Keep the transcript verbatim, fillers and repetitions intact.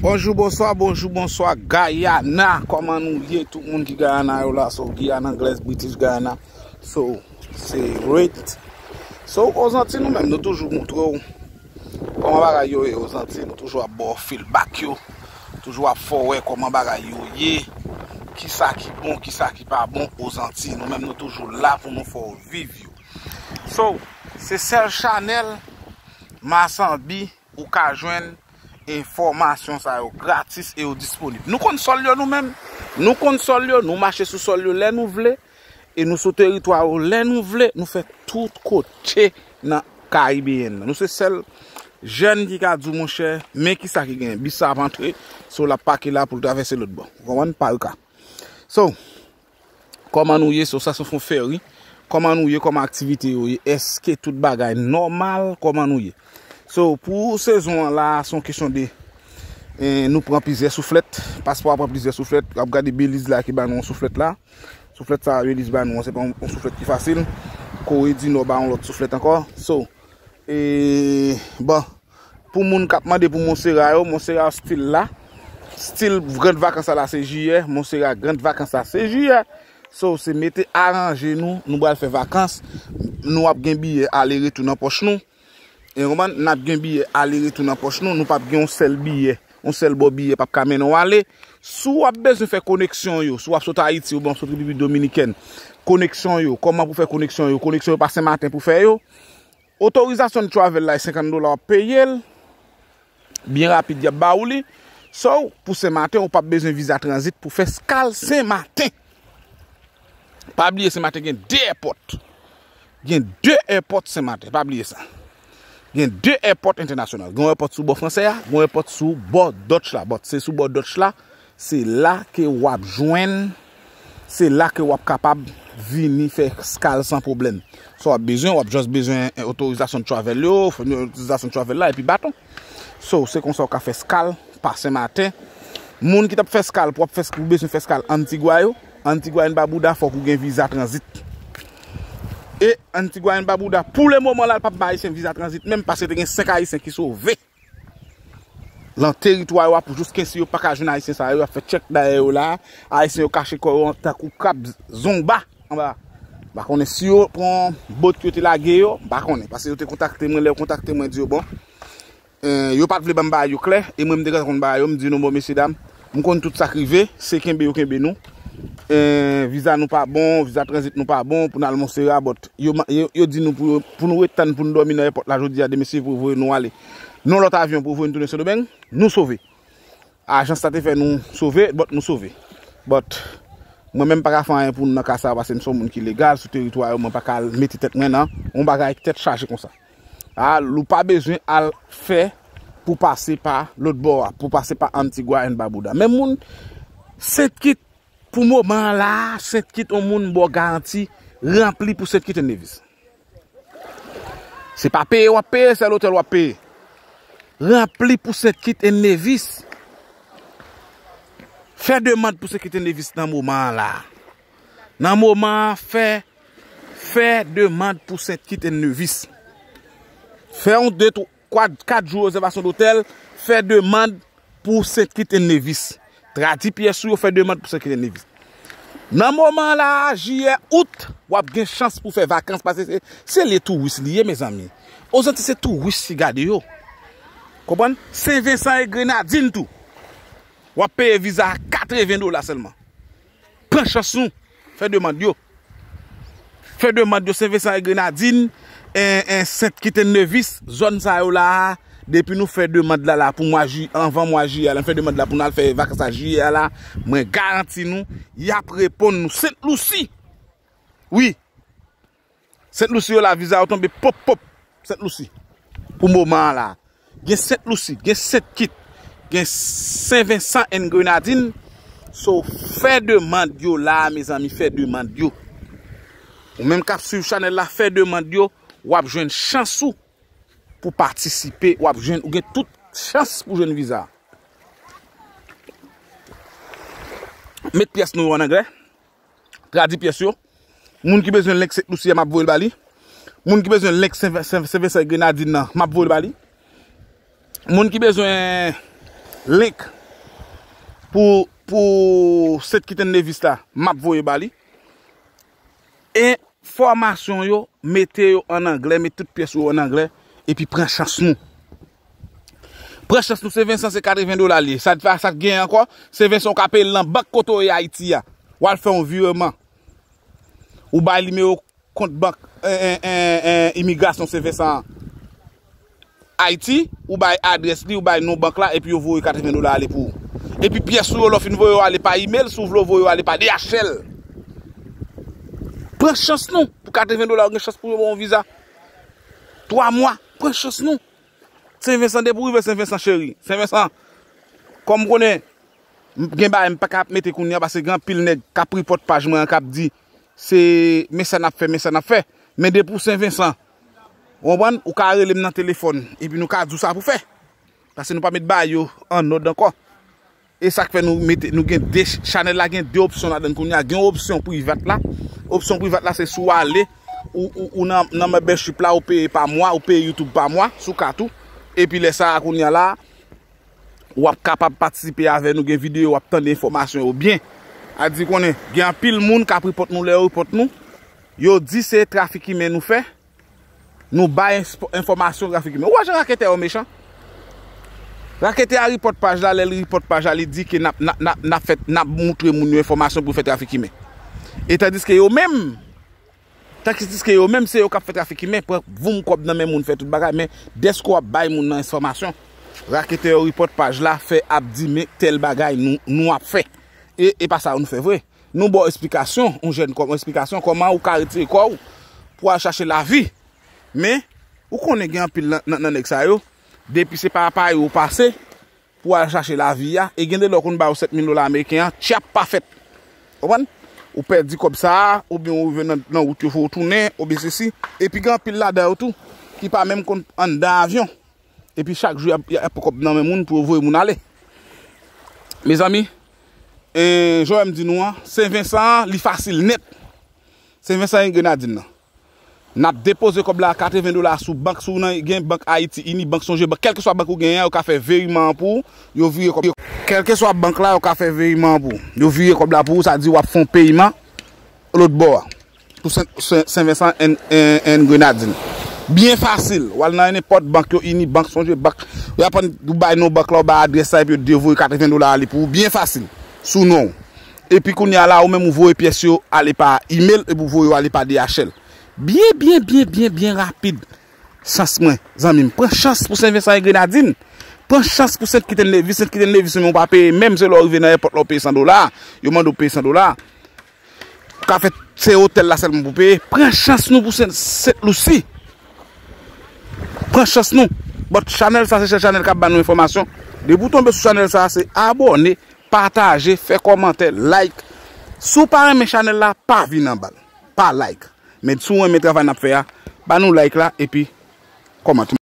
Bonjou, bonswa, bonjou, bonswa, Guyana. Kòman nou ye? Tout moun ki Guyana yo la, so Guyana Anglaise, British Guyana. So, se great. So, Ozanti nou menm, nou toujou montre w kòman bagay yo ye, Ozanti. Nou toujou ap ba w feedback yo. Toujou ap fè w wè kòman bagay yo ye. Kisa ki bon, kisa ki pa bon, Ozanti. Nou menm, nou toujou la pou nou fè w viv yo. So, se sèl chanèl Masanbi ou ka jwenn enfòmasyon sa yo gratis e yo disponib. Nou konn sòl yo nou menm. Nou konn sòl yo, nou mache sou sòl yo lè nou vle. E nou sou teritwa yo lè nou vle. Nou fè tout kote nan Karibeyèn nan. Nou se sèl jèn ki ka di w, monchè, men kisa ki genyen. Bis sa ap antre, so l ap pake la pou l travèse lòt bò. Ou konprann? Parka. So, kòman nou ye? So, sa se yon fèri. Kòman nou ye? Kòman aktivite yo ye? Èske tout bagay nòmal? Kòman nou ye? So, pou sezon an la, se yon kesyon de, eh, nou pran plizyè souflèt. Paspò a pran plizyè souflèt. W ap gade Beliz la ki ba nou yon souflèt la. Souflèt sa a Beliz ba nou an, se pa yon, yon souflèt ki fasil. Kore di Nò ba yon lòt souflèt ankò. So, e, bon, pou moun k ap mande pou Monsera yo, Monsera yo still la. Still, grand vakans la, la se jiyè. Monsera, grand vakans la se jiyè. So, se mete aranje nou, nou pral fè vakans. Nou ap gen biyè ale retou nan pòch nou. E konprann, n ap gen biyè ale retou nan pòch nou. Nou p ap gen yon sèl biyè, yon sèl bò biyè p ap ka mennen w ale. Si w ap bezwen fè koneksyon yo, si w ap sot Ayiti oubyen w ap sot Repiblik Dominikèn, koneksyon yo, kòman pou fè koneksyon yo, koneksyon yo pa Senmaten pou fè yo. Otorizasyon travel la, e senkant dola w ap peye l. Byen rapid, y ap ba ou li. So, pou Senmaten, ou p ap bezwen viza tranzit pou fè skal Senmaten. Pa bliye, Senmaten gen de èpòt. Gen de èpòt Senmaten, pa bliye sa. Gen de èpòt entènasyonal. Gen yon èpòt sou bò fransè a, gen yon èpòt sou bò Dutch la. But se sou bò Dutch la, se la ke w ap jwenn, se la ke w ap kapab vini fè skal san pwoblèm. Sa w ap bezwen, w ap just bezwen, eh, otorizasyon travel yo, otorizasyon travel la, epi baton. So, se konsa w ka fè skal pa Senmaten. Moun ki t ap fè skal, pou w ap fè, pou bezwen fè skal Antigua yo, Antigua and Barbuda, fòk ou gen viza tranzit. E Antigua and Barbuda, pou le moman la, l p ap bay Ayisyen viza tranzit menm, paske te gen senk Ayisyen ki sove. Lan teritwa yo a pou jiskensi yo pa ka jwenn Ayisyen sa yo, y ap fè tchèk dèyè yo la. Ayisyen yo kache kò yo tankou krab zongba anba. M pa konnen si yo pran bòt yo te lage yo, m pa konnen, paske yo te kontakte mwen, lè yo kontakte mwen, di yo, bon, eh, yo pa t vle ban m bagay yo klè, e mwen m te gentan konn bagay yo, m di nou, bon, mesye dam, m konn tout sa k rive, se kenbe yo kenbe nou. Eh, viza nou pa bon, viza tranzit nou pa bon, pou n al Monsera, but yo, yo, yo di nou pou, pou nou ret tann pou nou dòmi nan èpòt la jodi a, demen si Dye vle voye nou ale nan lòt avyon pou voye n tounen Sendomeng, nou sove. Ajans la te fè nou sove, but nou sove. But mwen menm pa ka fè anyen pou nou nan ka sa a, paske m se yon moun ki legal sou teritwa yo, mwen pa ka al mete tèt mwen nan yon bagay tèt chaje konsa. A, ou pa bezwen al fè pou pase pa lòt bò a, pou pase pa Antigua and Barbuda. Men moun, Sent Kit, pou moman an la, Sent Kit, yon moun ba w garanti ranpli pou Sent Kit and Nevis. Se pa peye w ap peye, sèl otèl w ap peye. Ranpli pou Sent Kit and Nevis. Fè demann pou Sent Kit and Nevis nan moman an la. Nan moman an, fè, fè demann pou Sent Kit and Nevis. Fè yon de, twa, kat jou rezèvasyon dotèl, fè demann pou Sent Kit and Nevis. Tradi pyès ou yo, fè demann pou Sent Kit and Nevis. Nan moman la, jiyè, out, w ap gen chans pou fè vakans, paske se, se lye touris li ye, mezanmi. Ozanti se touris ki gade yo. Konprann? Sen Vensan e Grenadin tou. W ap peye viza a katreven dola sèlman. Pran chans nou. Fè demann yo. Fè demann yo, Sen Vensan e Grenadin, en, en, Sent Kit and Nevis, zòn sa yo la a, depi nou fè demann la la pou mwa ji, anvan mwa jiyè a, lè n fè demann la pou n al fè vakans a jiyè a la, mwen garanti nou, y ap reponn nou. Sent Lousi! Wi! Sent Lousi yo la, viza yo tonbe pop pop. Sent Lousi. Pou moman an la. Gen Sent Lousi, gen Sent Kit, gen Sen Vensan and Grenadin. So, fè demann yo la, mezanmi, fè demann yo. Ou menm k ap swiv chanèl la, fè demann yo, w ap jwenn chans ou pou patisipe, w ap jwenn, ou gen tout chans pou jwenn viza. Met pyès nou yo an anglè. Tradi pyès yo. Moun ki bezwen link Sent Lousi a, m ap voye l ba li. Moun ki bezwen link Sen, Sen, Sen Vensan e Grenadin nan, m ap voye l ba li. Moun ki bezwen link pou, pou Saint Kitts and Nevis la, m ap voye ba li. Enfòmasyon yo, mete yo an anglè, met tout pyès ou yo an anglè, epi pran chans nou. Pran chans nou, Saint Vincent se katreven dola l ye. Sa, sa, sa k genyen ankò, Saint Vincent ou ka peye l nan bank kote w ye Ayiti a. W al fè yon vireman. Ou bay nimewo kont bank, en, en, en, en, imigrasyon Saint Vincent an. Ayiti, ou bay adrès li, ou bay non bank la, epi yo voye katreven dola ale pou ou. Epi pyès ou yo, lè w fin voye yo ale pa imèl, si w vle w voye yo ale pa D H L. Pran chans nou. Pou katreven dola, ou gen chans pou yo ba w yon viza. Twa mwa, pran chans nou. Saint Vincent, depi w rive Saint Vincent, cheri. Saint Vincent, kòm m konnen, m gen bagay m pa ka ap mete kounye a, paske gen anpil nèg k ap repòt paj mwen an, k ap di, se, men sa n ap fè, men sa n ap fè. Men depi w Saint Vincent, ou konprann, ou ka rele m nan telefòn, epi nou ka di w sa pou fè. Paske nou pa met bagay yo an òd ankò. E sa k fè nou mete, nou gen de, chanèl la gen de opsyon ladan l kounye a. Gen opsyon privat la. Opsyon privat la, se si w ale, ou, ou, ou nan, nan membership la, ou peye pa mwa, ou peye YouTube pa mwa, sou kat ou. Epi lè sa a, kounye a la, w ap kapab patisipe avè nou, gen videyo, w ap tande enfòmasyon yo byen. A di konnen, gen anpil moun k ap repòt nou, lè yo repòt nou, yo di se trafik imen nou fè, nou bay ensp-, enfòmasyon trafik imen. Ou wè jan raketè yo mechan? Raketè a repòt paj la, lè l repòt paj la, li di ke n ap, n ap, n ap, n ap fè, n ap moutre moun yo enfòmasyon pou fè trafik imen. E tandiske yo menm, tandiske yo menm, se yo k ap fè trafik imen, pran voum kòb nan men moun, fè tout bagay, men dèske w ap bay moun nan enfòmasyon, raketè yo repòt paj la, fè ap di, men tèl bagay nou, nou ap fè. E, e pa sa nou fè vre. Nou ba w esplikasyon, yon jèn kòm, yon esplikasyon kòman ou ka retire kò w pou al chache lavi. Men, ou konnen gen anpil nan, nan, nan nèg sa yo, depi se pa Paris ou pase pou al chache lavi a, e gen de lè yo konn ba yo sèt mil dola ameriken an, tchap, pa fèt. Konprann? Ou pèdi kòb sa a, oubyen ou rive nan, nan wout yo fè w tounen, oubyen sesi. Epi gen anpil ladan yo tou ki pa menm konn anndan avyon. Epi chak jou, y ap, y ap pran kòb nan men moun pou yo voye moun ale. Mezanmi, e, jan w wè m di nou an, Sen Vensan an, li fasil nèt. Sen Vensan e Grenadin nan. N ap depoze kòb la a katreven dola sou bank, si w nan, gen bank Ayiti, Unibank, Songebank, kèlkeswa bank ou genyen an, yo ka fè viriman an pou ou, yo vire kòb. Kèlkeswa bank la, yo ka fè viriman an pou ou. Yo vire kòb la pou ou, sa di w ap fè yon peyiman lòt bò a. Pou Sen, Sen, Sen Vensan and, and, and Grenadin. Byen fasil. W al nan nenpòt bank yo, Unibank, Songebank. Yo aprann ou bay non bank la, ou bay adrès la, epi yo devoye katreven dola ale pou ou. Byen fasil. Sou non w. Epi kounye a la, ou menm ou voye pyès yo ale pa imèl, epi ou voye yo ale pa D H L. Byen, byen, byen, byen, byen rapid. Chans mwen, zanmi m. Pran chans pou Sen Vensan e Grenadin. Pran chans pou Sent Kit and Nevis. Sent Kit and Nevis, men ou pa peye menm, se lè w rive nan èpòt la, ou peye san dola. Yo mande w peye san dola. Ou ka fè se otèl la sèlman pou peye. Pran chans nou pou Sent, Sent Lusi. Pran chans nou. But chanèl sa, se sèl chanèl k ap ba nou enfòmasyon. Depi w tonbe sou chanèl sa, se abòne, pataje, fè kòmantè, like. Si w pa renmen chanèl la, pa vin anba l. Pa like. Men si w renmen travay n ap fè a, ba nou like la, epi kòmante.